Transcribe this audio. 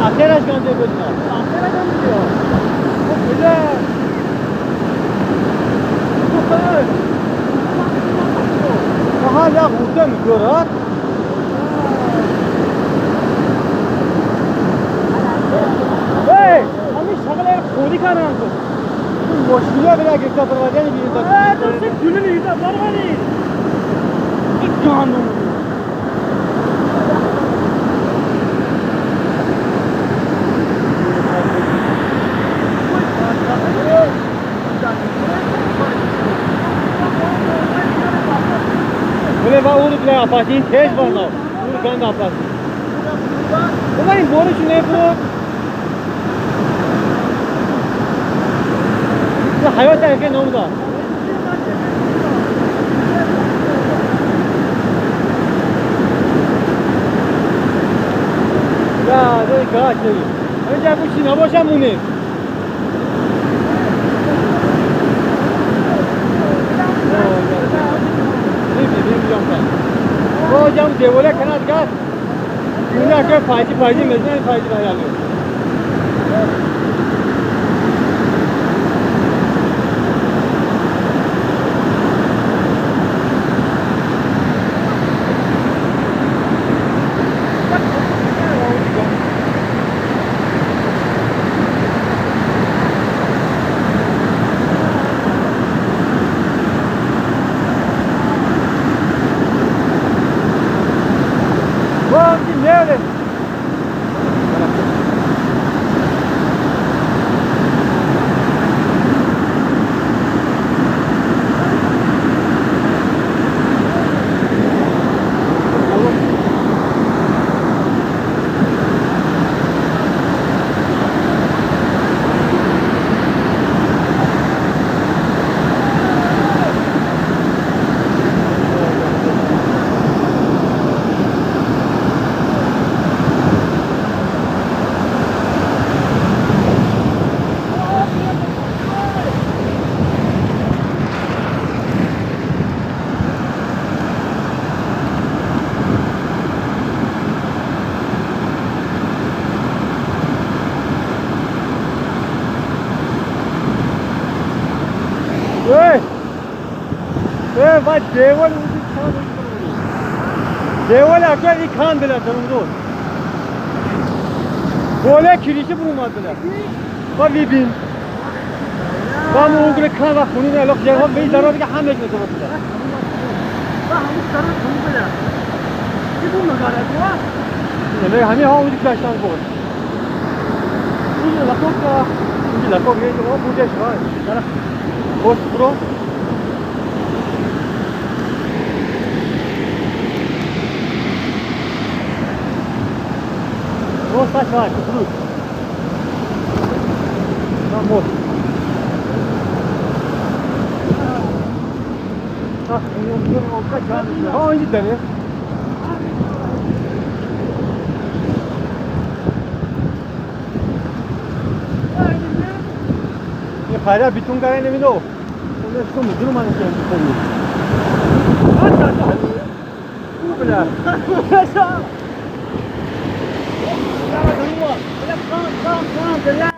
Aferaj gande bedna. Aferaj gande diyor. Güzel. Hala غوطه می‌خورد. Hey, همین شغل خودی کردن تو. مشکلی بلا گرفته پروازه نمی‌دید. تو سه گله می‌گیره باربانی. این قانون. بله با اون بله آپاسی تیز برناو اون گند آپاسی. بابا این بورش نه بود. ده حیات که نام دار. یا ده گاش دی. اینجا گوشی نباشم مونه. جام دیوله کنات گاز. دنیا که فایدی فایدی مزنه فایدی باید. Vay deval deval akar ikhan bile tanımdı. Böyle kirişi bulmadılar. Va bibin. Va mu ogre khan va khuni ne lok jagah bey zarar ke ham ek ne zarur. Va ham zarar khuni bile. Ki bu magara ko? Ne hami ha uji kashtan ko. Uji lakok ka. Uji lakok ye jo buje shwa. Bos bro. Nossa, vai, tudo. Vamos. Onde tem, né? 이 발야 비통가에 내미도 오늘 좀 무슨 말인지 모르겠어. 아,